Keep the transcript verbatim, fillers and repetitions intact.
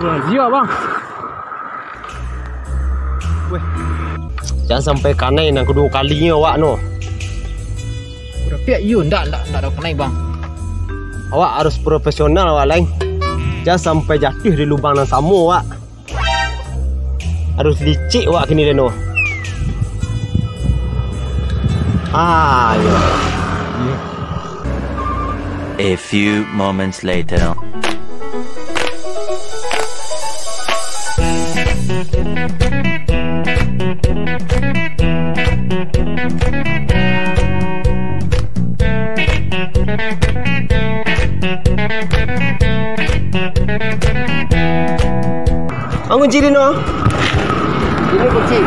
Razia, Bang. Weh. Jan sampai kanai nan kaduo kalinyo awak no. Udah piak iyo, ndak, ndak, ndak ado kanai, Bang. Awak harus profesional awak lai. Jan sampai jatuah di lubang nan samo awak. Harus licik awak kini lai no. Ah, iyo. A few moments later. Ang kunci di no? Ini kunci.